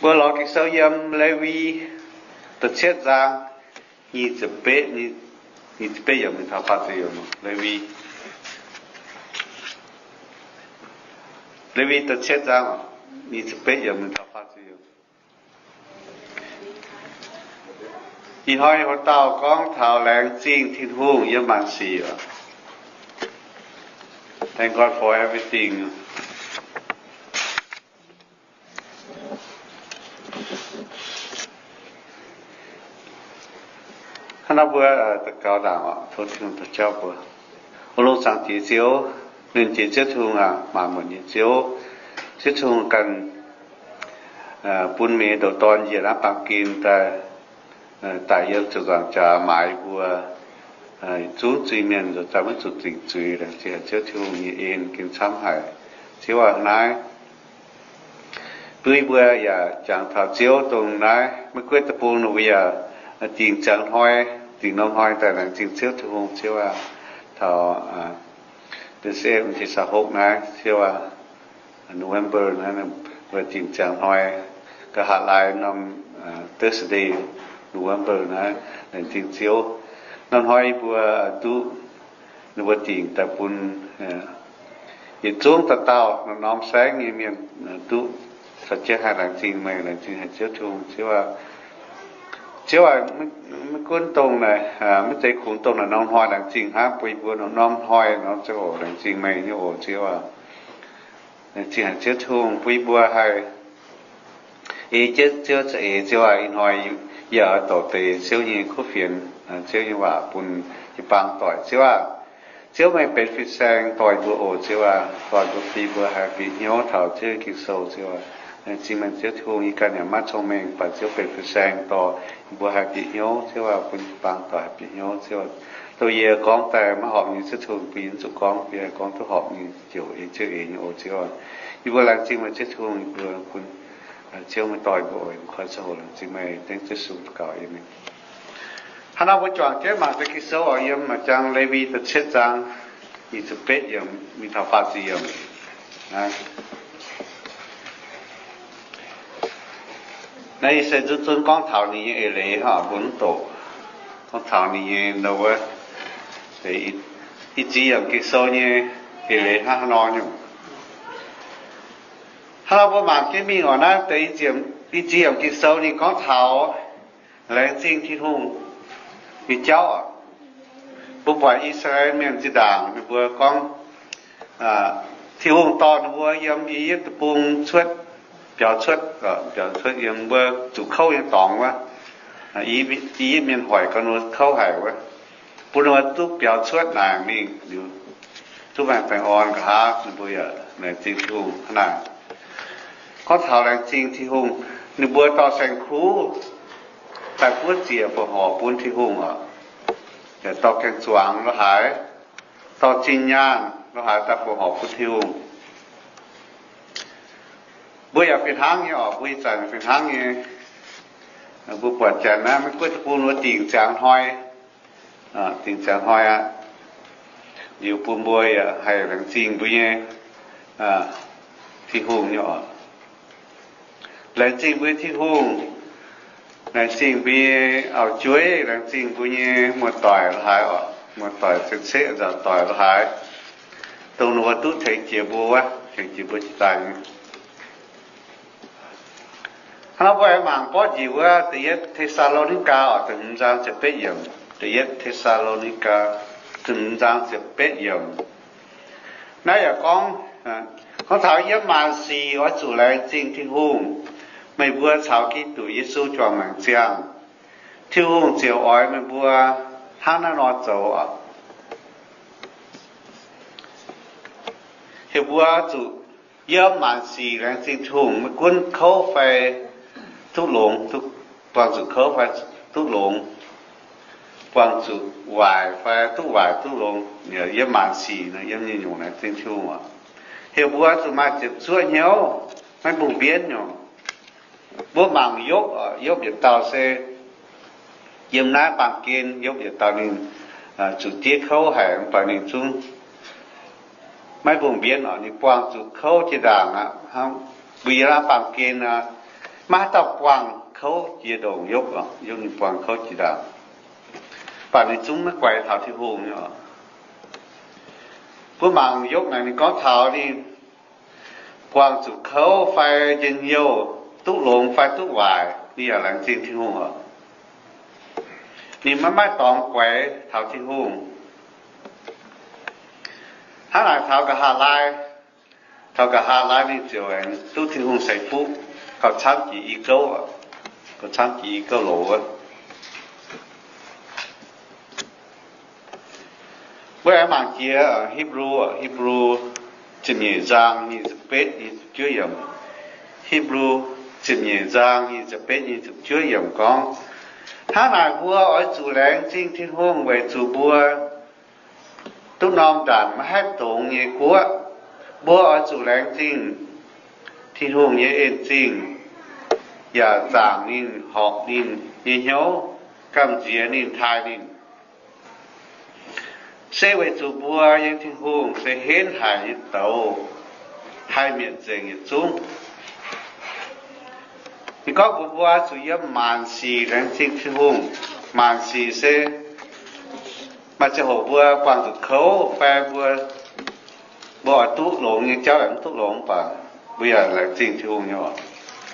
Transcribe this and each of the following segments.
Mbuo lorz Ging-Sou yiem Lewi da'cietv zaang nyic ziepc betv, nyic ziepc betv yiemc mingh taux faah ziepc yiemc. Lewi, Lewi da'cietv zaang nyic ziepc betv yiemc mingh taux faah ziepc yiemc. Ih hnoi haaix dauh gorngv taux laengz zingh Tin-Hungh yiem maanc sic. Thank God for everything. Hnangv naaiv mbuo daux gaux ndaangc oc, tov Tin-Hungh daux jauv mbuo. O lungh zaangc Diex Ziouv, nernh jiex Ziouv Tin-Hungh aac, maanc muotc nyei Ziouv, Ziouv Tin-Hungh ganh bun meih nyei ndoqc Dorn njiec naaiv baamh gen daaih, daaih yiem ziepc nzaangc jaax maaiz mbuo yietc zungv zuiz-mienh nzuonx daaih maiv zuqc zingc zuiz. Laengz zingh haic Ziouv Tin-Hungh nyei en gengh camv haic. Ziouv aac, naaiv bun mbuo yaac jangx taux Ziouv dongh naaiv Meiv Guoqv deic-bung ninh mbuo yaac dingc ziangx hnoi, dingc norm hnoi daaih laengz zingh Ziouv Tin-Hungh. Ziouv aac, taux da'cietv ziepc hmz naaiv, Ziouv aac, November naaiv, mbuo dingc ziangx hnoi, nqa'haav laai norm Thursday, November naaiv, laengz zingh Ziouv. Norm hnoi mbuo duqv ninh mbuo dingc daaih bun yietc zungv dauh dauh norm-norm saengv nyei mienh duqv caux jienv haih laengz zingh meih, laengz zingh haic Ziouv Tin-Hungh. Ziouv aac, Ziouv aac, maiv gunv dongh naaic, maiv zeiz kungx dongh naaic norm hnoi laengz zingh hnangv, bun yie mbuo norm-norm hnoi norm ziangh hoc laengz zingh meih nyei oc Ziouv aac. Laengz zingh haic Ziouv Tin-Hungh bun yie mbuo haih ei jienv Ziouv za'eix. Ziouv aac, ih hnoi yie oix dorc deix Ziouv nyei kuv fienx, Ziouv nyei waac bun jiu-baang doic. Ziouv aac, Ziouv meih benx fin-saeng dorh yie mbuo oc Ziouv aac, dorh yie mbuo, bun yie mbuo haih bieqc hnyouv taux Ziouv nyei Ging-Sou Ziouv aac. Laengz zingh meih Ziouv Tin-Hungh, yie ganh yaac maiv cong-mengh, mv baac Ziouv benx fin-saeng dorh yie mbuo haih bieqc hnyouv Ziouv aac, bun jiu-baang doic haih bieqc hnyouv Ziouv aac. Dongh yie gorngv daaih maiv horpc nyei, Ziouv Tin-Hungh bun yie zuqc gorngv, bun yie haih gorngv duqv horpc nyei, ziouc ei Ziouv eix nyei oc Ziouv aac. Yie mbuo laengz zingh meih Ziouv Tin-Hungh, yie mbuo bun Ziouv meih dorh yie mbuo oc. Yie mbuo koi ziangh hoc laengz zingh meih, dengv Ziouv Yesu daux gaux, aamen. Hnangv naaiv mbuo juangc jienv mangc deix Ging-Sou oc, yiem maaih jangx Lewi da'cietv zaang nyic ziepc betv yiemc mingh taux faah ziepc yiemc. Naaiv ih se nzunc zunv gorngv taux ninh nyei eix leiz hnangv mbuo mv doqc, gorngv taux ninh nyei nor wuov, i ziex yiemc Ging-Sou nyei eix leiz hnangv haaix nor nyungc. Hnangv nor mbuo mangc jienv mingh oc. Naaiv deix i ziex yiemc Ging-Sou ninh gorngv taux laengz zingh Tin-Hungh nyei jauv oc. Mbuo buatc I^saa^laa^en Mienh zinh ndaangc ninh mbuo gorngv, Tin-Hungh dorh ninh mbuo yiem I^yipv Deic-Bung cuotv, biaux cuotv, biaux cuotv yiem mbuo zuqc kouv nyei dorngx wuov. I^yipv Mienh hoic gau ninh mbuo kouv haic wuov, bun ninh mbuo duqv biaux cuotv naaic mingh liuz, duqv maaih baengh orn nqa'haav, ninh mbuo yaac laengz zingh Tin-Hungh hnangv naaic. Gorngv taux laengz zingh Tin-Hungh, ninh mbuo dorh saeng-kuv daaih buov ziec buoz-horc bun Tin-Hungh oc. Yaac dorh gaeng-zuangx lo haaix, dorh zinh nyaanh lo haaix daaih buoz-horc bun Tin-Hungh. Mbuo yaac fih hnangv nyei oc. Mbuo ih zanc fih hnangv nyei. Mbuo buatc janx naaiv Meiv Guoqv deic-bung wuov dingc ziangx hnoi, dingc ziangx hnoi aqv. Liuz bun mbuo yaac haih laengz zingh mbuo nyei Tin-Hungh nyei oc. Laengz zingh mbuo nyei Tin-Hungh, laengz zingh mbuo nyei auv-jueiv, laengz zingh mbuo nyei muoz-doic lo haaix oc, muoz-doic, zeqc ceqv nzauc doic lo haaix, dongh ninh mbuo duqv tengx jiex mbuo wuov, tengx jiex mbuo jiex daaih nyei. Hnangv nor mbuo aengx mangc borqv njiec wuov da'yietv Te^saa^lo^ni^gaa oc, da'hmz zaang ziepc betv yiemc. Da'yietv Te^saa^lo^ni^gaa, da'hmz zaang ziepc betv yiemc. Naaiv yaac gorngv, gorngv taux yiem maanc sic oix zuqc laengz zingh Tin-Hungh. Meih mbuo caux Giduc Yesu juangc maengc ziangh, Tin-Hungh ziouc oix meih mbuo hnangv naaiv nor zoux oc. Heuc mbuo zuqc yiem maanc sic laengz zingh Tin-Hungh, maiv gunv kouv fai duqv longx, buangh zuqc kouv fai duqv longx, buangh zuqc waaic fai duqv waaic duqv longx, yiem maanc sic yiem nyungc-nyungc laengz zingh Tin-Hungh oc. Heuc mbuo zuqc maaih ziepc zuoqv hnyouv, maiv mbungh mbienv nyungc. Mbuo mangc Yopv, Yopv yietc dauh se yiem naaiv baamh gen, Yopv yietc dauh ninh zuqc diev kouv haic, mv baac ninh zungv maiv mbungh mbienv oc. Ninh buangh zuqc kouv jiex ndaangc aqv. Mbuo yiem naaiv baamh gen aqv, Maiv haaix dauh buangh kouv jiex ndongc Yopv, Yopv ninh buangh kouv jiex ndaangc, mv baac ninh zungv maiv guaix taux Tin-Hungh nyei oc. Mbuo mangc Yopv naaic ninh gorngv taux ninh buangh zuqc kouv fai njien-youh, duqv longx fai duqv waaic, ninh yaac laengz zingh Tin-Hungh oc. Ninh maiv maaih dorngx guaix taux Tin-Hungh. Hnangv naaic taux nqa'haav laai, taux nqa'haav laai ninh ziouc aengx duqv Tin-Hungh ceix fuqv, gauh camv jiex i gouv, gauh camv jiex i gouv loz wuov. Mbuo aengx mangc jiex Hipv^lu, Hipv^lu ziepc nyeic zaang nyic ziepc betv, nyic ziepc juov yiemc. Hipv^lu ziepc nyeic zaang nyic ziepc betv, nyic ziepc juov yiemc gorngv, hnangv naaic mbuo oix zuqc laengz zingh Tin-Hungh weic zuqc mbuo duqv norm ndanc maiv haih dongz nyei guoqv. Mbuo oix zuqc laengz zingh Tin-Hungh nyei en-zingh, yaac zaangc ninh, horpc ninh nyei hnyouv, gamh nziex ninh, taaih ninh. Se weic zuqc mbuo nyei Tin-Hungh se henv haic nyei douz, haih mietc nzengc yietc zungv. Ninh gorngv mbuox mbuo zuqc yiem maanc sic laengz zingh Tin-Hungh. Maanc sic se maaih ziangh hoc mbuo buangh zuqc kouv fai mbuo, mbuo oix duqv longx nyei jauv yaac mv duqv longx, mv baac mbuo yaac laengz zingh Tin-Hungh nyei oc.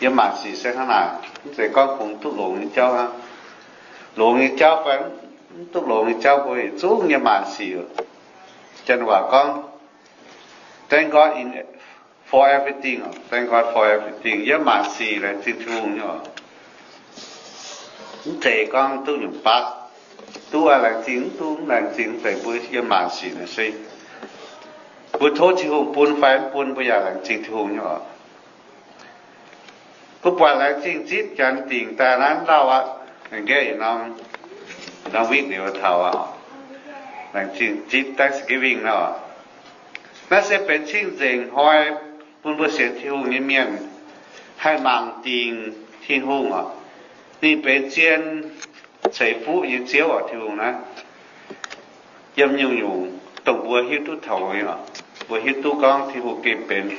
Yiem maanc sic se hnangv naaic, mv zeiz gorngv kungx duqv longx nyei jauv hnangv. Longx nyei jauv fai mv duqv longx nyei jauv mbuo yietc zungv yiem maanc sic. Janx waac gorngv, thank God in, for everything, thank God for everything, yiem maanc sic laengz zingh Tin-Hungh nyei oc. Mv zeiz gorngv duqv nyungc baav, duqv laengz zingh, mv duqv mv laengz zingh, mv zeiz, mbuo yiem maanc sic naaic se mbuo tov Tin-Hungh bun fai mv bun mbuo yaac laengz zingh Tin-Hungh nyei oc. Mbuo buatc laengz zingh zipv Janx dingc daaih naaiv lauh aqv, nqaeqv norm week liuz taux aqv, laengz zingh zipv Thanksgiving nor. Naaiv se benx cing-nzengc hnoi bun mbuo sienx Tin-Hungh nyei mienh haih mangc dingc Tin-Hungh oc. Ninh benx zien ceix fuqv nyei Ziouv oc. Tin-Hungh naaiv yiem nyungc-nyungc dongh mbuo hiuv duqv taux nyei oc. Mbuo hiuv duqv gorngv Tin-Hungh gengh benx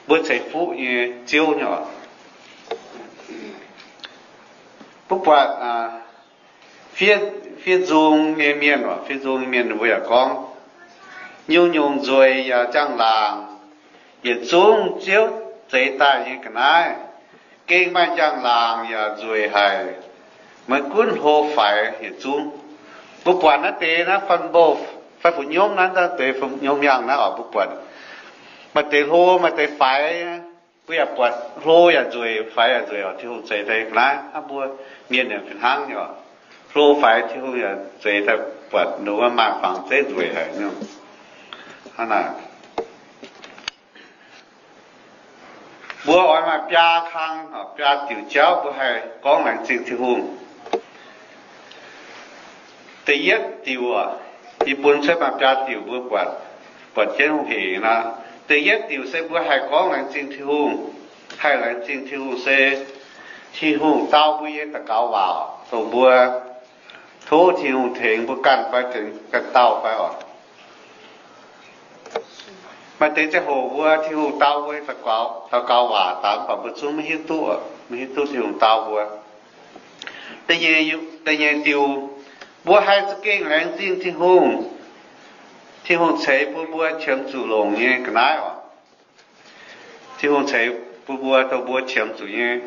mbuo ceix fuqv nyei Ziouv nyei oc. Mbuo buatc fiev nzung nyei mienh oc, fiev nzung nyei mienh mbuo yaac gorngv, nyungc-nyungc nzueic yaac njang-laangc, yietc zungv Ziouv zeix daaih nyei ga'naaiv, gengh maaih njang-laangc yaac nzueic haic, maiv gunv hlo faix yietc zungv. Mbuo buatc naaiv deix naaiv fun-boat fai fu'nyomv naaiv, naaiv deix fu'nyomv yangh naaiv oc, mbuo buatc maaih deix hlo maaih deix faix. Mbuo yaac buatc hlo yaac nzueic, faix yaac nzueic oc. Tin-Hungh zeix daaih ga'naaiv hnangv mbuo mienh yaac fih hnangv nyei oc. Hlo faix Tin-Hungh yaac zeix daaih buatc ndongc wuov maaih fangx zeiv nzueic haic nyei. Hnangv naaic, mbuo oix maaih biaa kang, biaa diuc jauv mbuo haih gorngv laengz zingh Tin-Hungh. Da'yietv diuc, yie bun cuotv maaih biaa diuc mbuo buatc, buatc jienv hungh hec nor. Da'yietv diuc se mbuo haih gorngv laengz zingh Tin-Hungh, haih laengz zingh Tin-Hungh se Tin-Hungh dau mbuo nyei daux gaux waac dongh mbuo tov Tin-Hungh tengx mbuo ganh fai tengx ganh dauh fai oc. Maaih deix ziangh hoc mbuo Tin-Hungh dau mbuo daux gaux waac daaih mv baac mbuo zungv maiv hiuv duqv, maiv hiuv duqv Tin-Hungh dau mbuo. Da'nyeic diuc, mbuo haih za'gengh laengz zingh Tin-Hungh, Tin-Hungh ceix bun mbuo qiemx zuqc longc nyei ga'naaiv oc. Tin-Hungh ceix bun mbuo dongh mbuo qiemx zuqc nyei.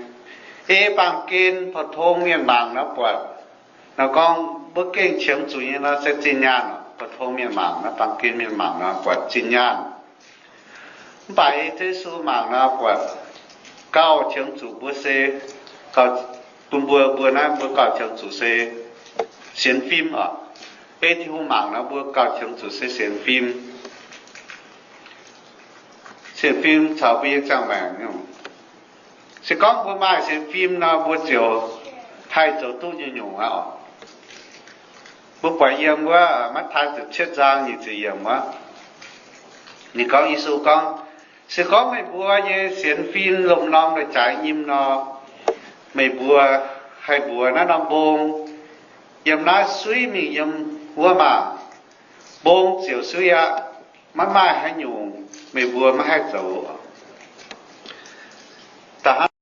Ei baamh gen pou-tong mienh mangc nor buatc, nor gorngv mbuo gengh qiemx zuqc nyei nor se zinh nyaanh oc. Pou-tong mienh mangc nor, baamh gen mienh mangc nor buatc zinh nyaanh. Mv baac ei Yesu mangc nor buatc gauh qiemx zuqc mbuo se, bun mbuo, mbuo naaiv mbuo gauh qiemx zuqc se sienx fim oc. Ei Tin-Hungh mangc nor mbuo gauh qiemx zuqc se sienx fim. Sienx fim caux mbuo nyei ziangh maengc nyungc. Se gorngv mbuo maaih sienx fim nor mbuo ziouc haih zoux duqv nyungc-nyungc aqv oc. Mbuo buatc yiem wuov Matv^taai ziepc cietv zaang nyic ziepc yiemc wuov, ninh gorngv, Yesu gorngv, se gorngv meih mbuo nyei sienx fim lomh norm daaih jaaix nyim nor, meih mbuo haih mbuox naaiv norm mbong, yiem naaiv suiv mingh yiem wuov maah! Mbong ziouc suiv aqv. Maiv maaih haaix nyungc meih mbuo maiv haih zoux. Da'hnangv